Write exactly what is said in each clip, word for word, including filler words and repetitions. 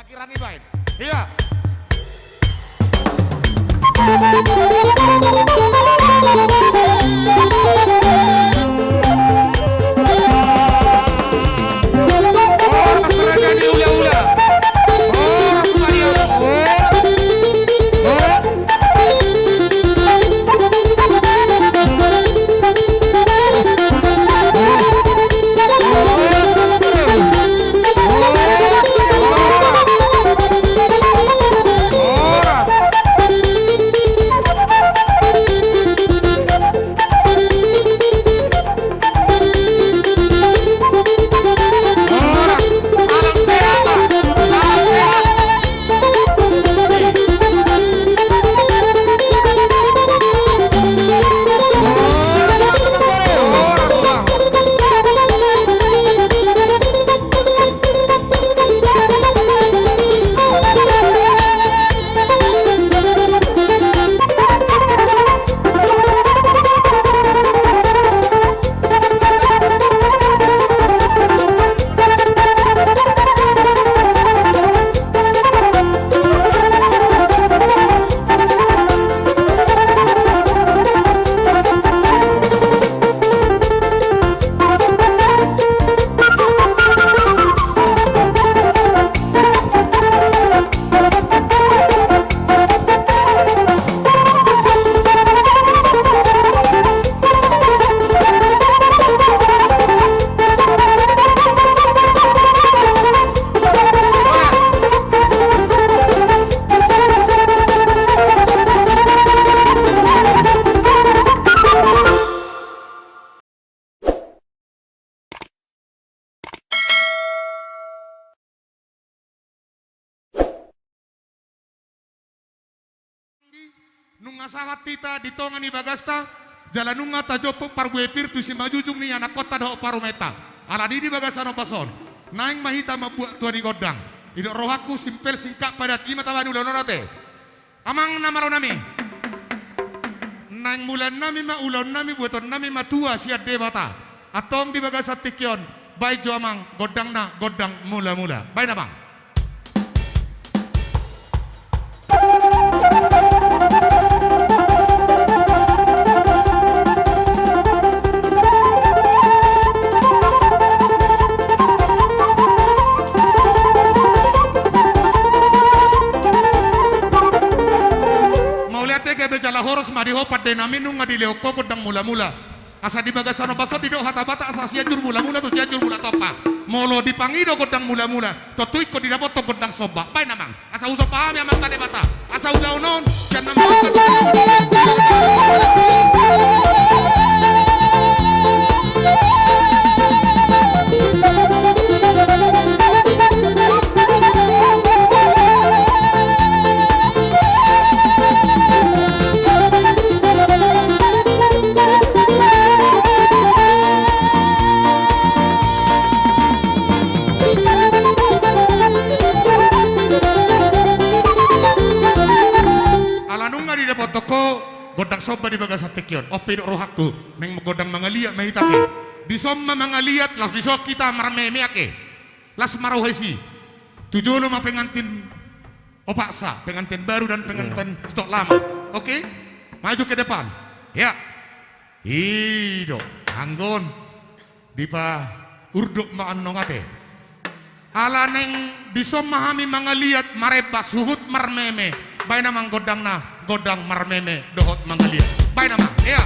Kirang ibaen. Iya. Nunga sahat hita di tonga ni bagasta, jala nunga tajomput parbue pir tu simanjujung ni anakhonta dohot parumaenta. Alani i di bagasan ombas on, naeng ma hita mambuat tua ni gondang. Didok rohangku, simpel, singkat, padat, i ma tabahen ulaon on ate. Amang na malo nami, naeng mulaon nami ma, ulaon nami, buaton nami ma tua sian Debata. Antong di bagasan tingki on, baen jo amang gondangna, gondang mula-mula. Baen amang. Mauliate gabe jala horas ma di ho pande nami, nunga dilehon ho gondang mula-mula. Asa di bagasan ombas on didok hata Batak, asa Sianjur Mula-mula tu Cianjur Mula Tompa. Molo dipangido gondang mula-mula, tontu ingkon didapothon gondang somba. Baen amang. Asa husomba hami amanta Debata. Asa ulaon on sian na Ala nunga didapothon ho gondang somba di bagasan tingki on, on pe didok rohangku, naeng gondang mangaliat ma hita ate. Dison ma mangaliat, laos dison hita marmeme ate. Las ma roha disi. Tu jolo ma pengantin opatsa, pengantin baru dan pengantin stok lama. Oke? Maju ke depan. Ya. I do, anggo on. Dipaurdot ma annon ate. Ala naeng dison ma hami mangaliat, marembas, huhut marmeme. Baen amang gondangna, gondang marmeme dohot mangaliat. Baen amang, ya.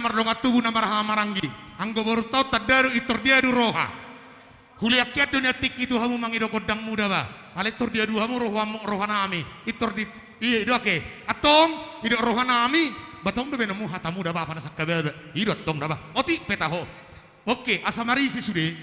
mardongan tubu na marhaha maranggi. Anggo borunta on tanda do intor diadu roha. Hulean hian do nian tingki tu hamu mangido gondang muda ba. Alai intor diadu hamu roha, rohanami. Intor di, i do ake. Antong, didok rohanami. Ba tong do baenonmu hata muda ba, apa na sangkababa. I do antong da ba. Otik pe taho. Oke, asa marisi sude.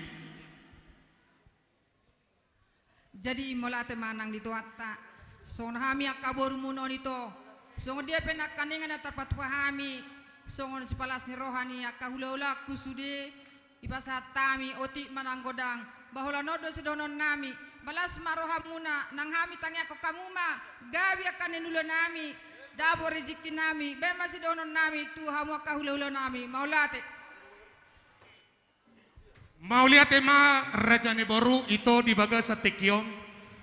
Jadi mauliate ma nang di Tuhanta. Songon hami angka borumuna on ito, songon dia pe nangkaningan na tarpatupa hami, songon sipalas ni roha ni angka hulahulangku sude, dipasahat hami otik ma nang gondang. Ba holan on do sidohononnami, ba las ma rohamuna, nang hami tangiangkon hamu ma gabe angka na niulanami, dapot rejekinami, baen ma sidohononnami tu hamu angka hulahulanami. Mauliate. Mauliate ma raja ni boru ito di bagasan tingki on.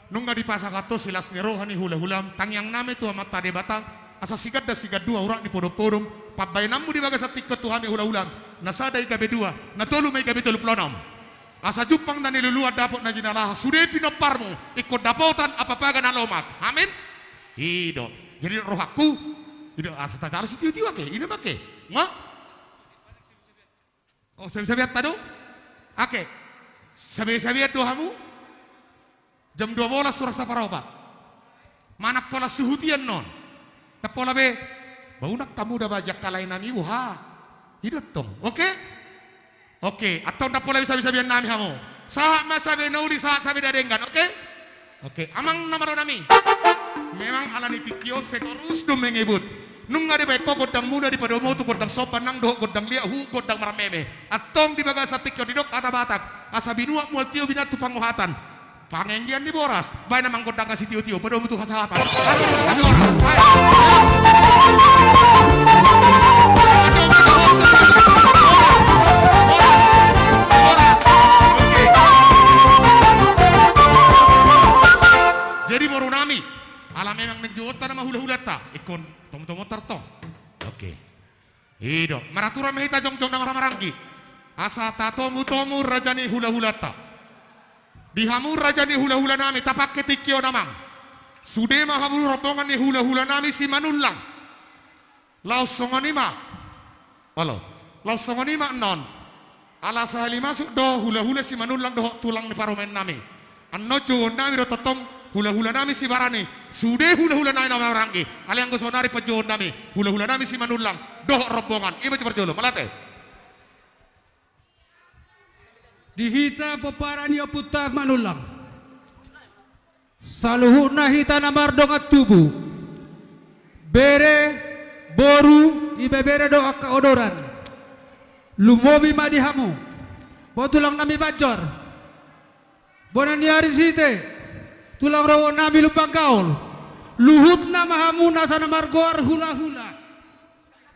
Nunga dipasahat ho silas ni roha ni hulahulam, tangiangnami tu Amanta Debata, asa siganda sigandua urat ni podompodom, pambaenanmu di bagasan tingki on tu hami hulahulam, na sada i gabe dua, na tolu ma i gabe tolu pulu onom. Asa jumpang na niluluan, dapot na jinalahan, sude pinomparmu ingkon dapotan ampapaga na lomak. Amin. I do. Jadi rohangku, i do, asa tajalo sitiotio ake, i do ma ake. Nga? O, sabesabeanta do? Ake. Sabesabean do hamu? Jam dua bolas hurang saparopat. Manang holan suhut i annon. Ndang pola be. Ba unang hamu da ba jangka laenami boha. I do antong. Oke? Oke. Antong ndang pola be sabesabeannami hamu. Sahat ma sabe na uli, sahat sabe na denggan. Oke? Oke, amang na malo nami. Memang ala ni tingki on setorus do mengebut. Nunga dibaen ho gondang muda dipadomu tu gondang somba nang dohot gondang liat huhut gondang marmeme. Antong di bagasan tingki on didok hata Batak, asa binuat mual tio binantu pangohatan. Pangenggian ni boras, baen amang gondang na sitiotio, padomu tu hasahatan. Ayo, ayo, ayo. Boras. Oke. Jadi boru nami, ala memang ninjouonta nama hulahulanta, ingkon tomutomuonta tong. Oke. I do, maraturan ma hita jongjong na marhamaranggi. Asa tatomutomu raja ni hulahulanta. Di hamu raja ni hulahulanami, tapangke tingki on amang. Sude ma hamu rombongan ni hulahulanami Simanullang. Laos songon i ma. Olo. Laos songon i ma annon. Ala sahali masuk do hulahula Simanullang dohot tulang ni parumaennami. Annon jouonnami do tongtong hulahulanami Sibarani. Sude hulahulanami na marhamaranggi. Alai anggo saonari panjouonnami hulahulanami Simanullang dohot rombongan. I ma jo parjolo. Mauliate. Di hita pomparan ni ompunta Manullang. Saluhutna hita na mardongan tubu, bere, boru, ibebere dohot angka odoran. Lumobi ma di hamu. Bo tulang nami Banjar. Bona ni Ari Site. Tulang rorobot nami Lumban Gaol. Luhutna ma hamu nasa na margoar hulahula.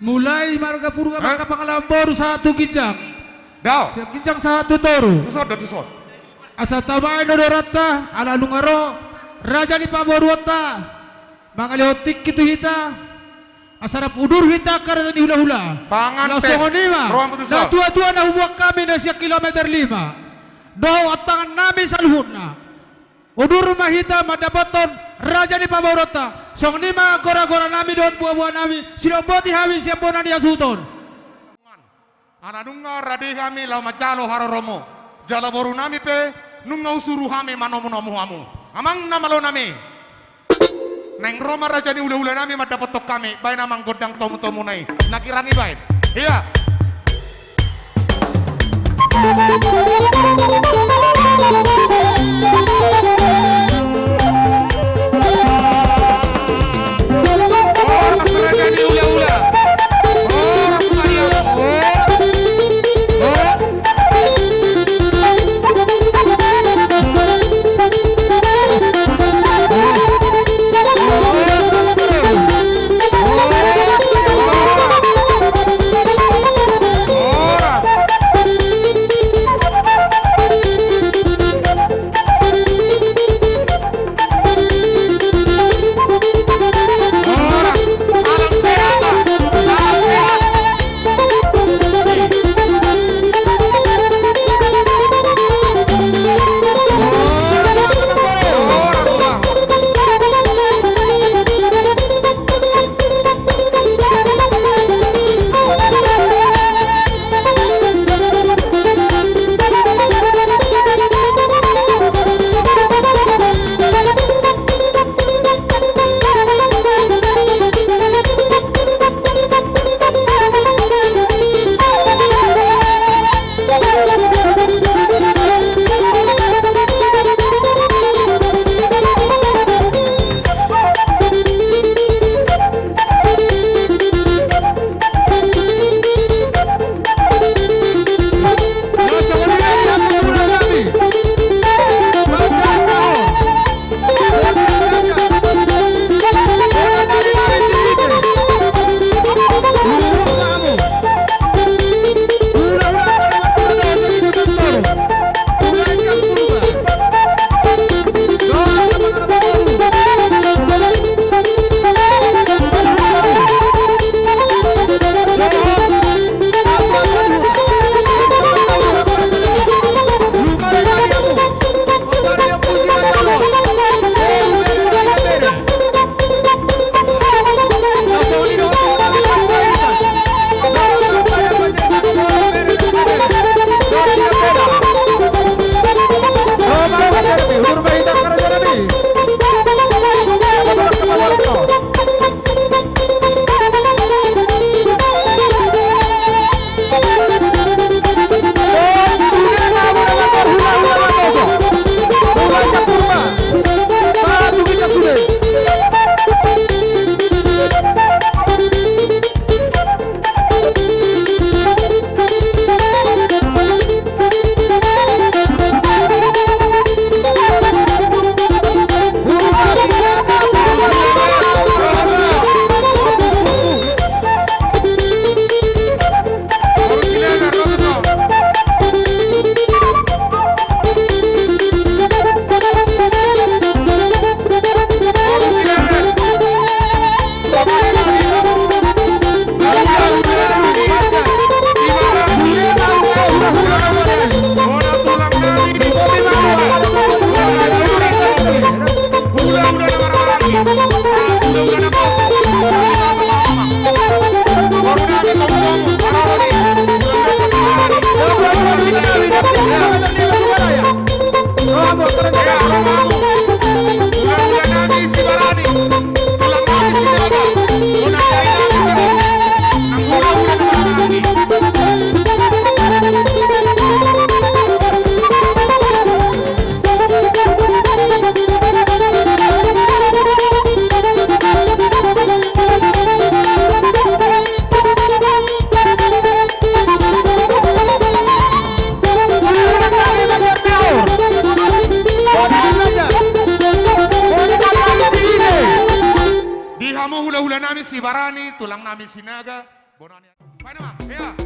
Mulai marga Purba, eh? Bangka Pangalaho boru sahat tu ginjang. Dao. Sian ginjang sahat tu toru. Tuson do, tuson. Asa tabaen do odoranta, ala nunga ro raja ni pamoruonta mangalehon tingki tu hita. Asa rap udur hita angka raja ni hulahula. Pangan pe. Laos songon i ma. Roham putus. Natuatua na huboan hami na sian kilometer lima. Dohot tangiangnami saluhutna. Udur ma hita mandapothon raja ni pamoruonta. Songon i ma goragoranami dohot boaboanami, sidomboti hami sian bona ni hasuhuton. Ala nunga rade hami laho manjalo haroromu. Jala borunami pe nunga husuru hami manomunomu hamu. Amang na malonami. Naeng ro ma raja ni hulahulanami mandapothon hami, baen amang gondang tomutomuna i. Na girang i baen. Ia. Ni tulang nami Sinaga, bona ni. Baen ma, ya.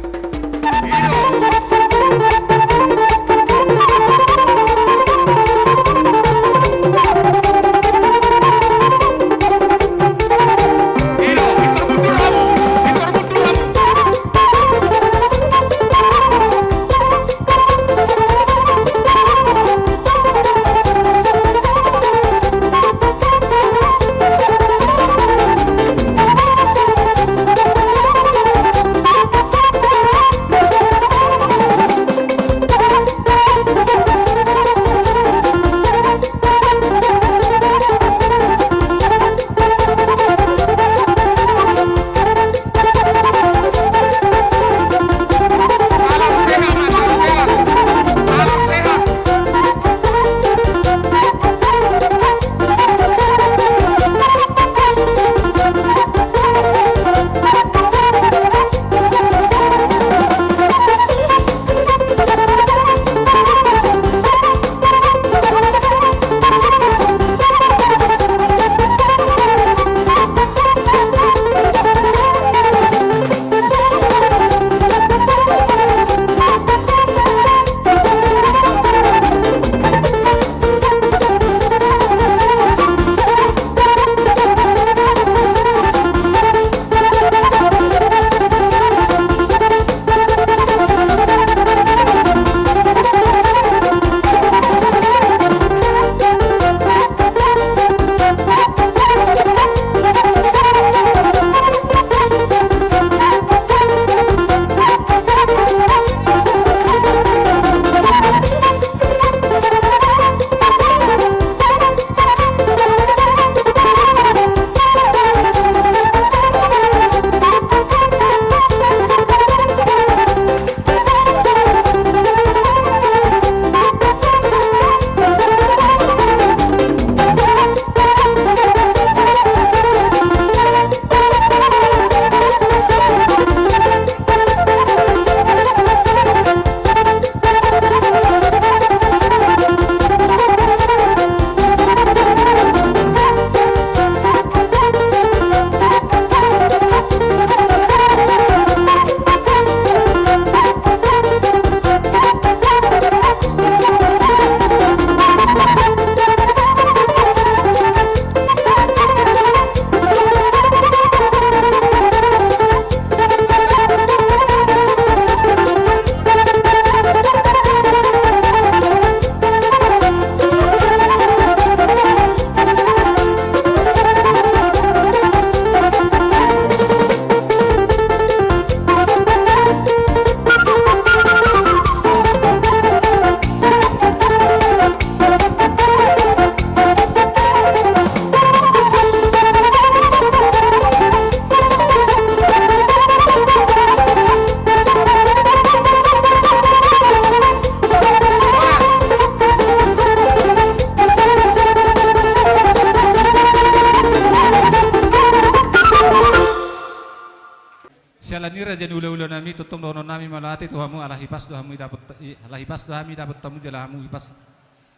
Siala ni i raja ni hulahula nami, tongtong dohonon nami mauliate tu hamu, ala hipas do hamu dapot, i, ala hipas do hami dapot hamu jala hamu hipas.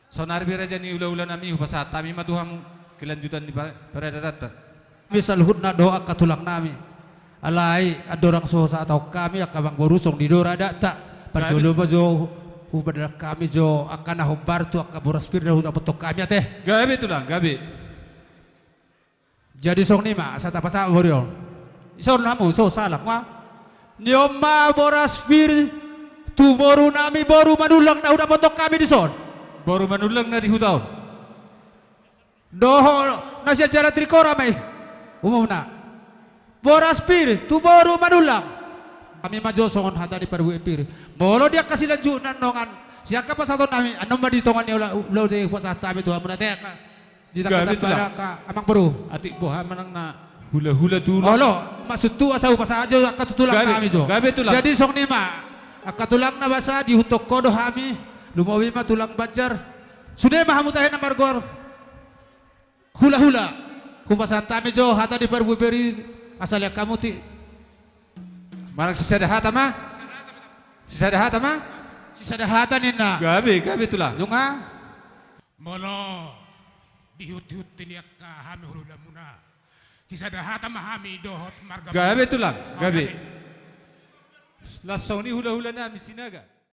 Saonari pe raja ni hulahula nami, hupasahat hami ma tu hamu kelanjutan ni pa-, paradatanta. Hami saluhutna dohot angka tulang nami. Alai andorang so hupasahat hami angka amangboru, songon i do adat ta. Parjolo ma jo hu-, hupadalan hami jo angka na hombar tu angka boras pir na hudapothon hami ate. Gabe tulang, gabe. Jadi songon i ma, asa tapasahat boru on. Dison hamu, so salam ma. Ni on ma boras pir tu boru nami, boru Manullang na hudapothon hami dison. Boru Manullang na di huta on. Dohot na sian Jala Trikora ma i. Umumna. Boras pir tu boru Manullang. Hami ma jo songon hata ni parbue pir. Molo di angka silanjutna annon, sian angka pasahaton nami, annon ma di tonga ni ulaon, ulaon i hupasahat hami tu hamu ate angka. Di tangga-tangga angka amangboru. Atik boha manang na hulahula tu ulaon. Olo, maksudhu asa hupasahat jo angka tu tulang nami jo. Gabe tulang. Jadi songon i ma, angka tulang na basa, diihuthon ho do hami, lumobi ma tulang Banjar. Sude ma hamu tahe na margoar hulahula. Hupasahat hami jo hata ni parbue pir i, asa lean hamu ti. Manang sisada hata ma? Sisada hata ma? Sisada hata ninna. Gabe, gabe tulang. Nunga? Molo diihut-ihut ni angka hami hulahulamuna, Sisada hata ma hami dohot marga. Gabe, Tulang, gabe. Gabe. Laos songon i hulahula nami Sinaga.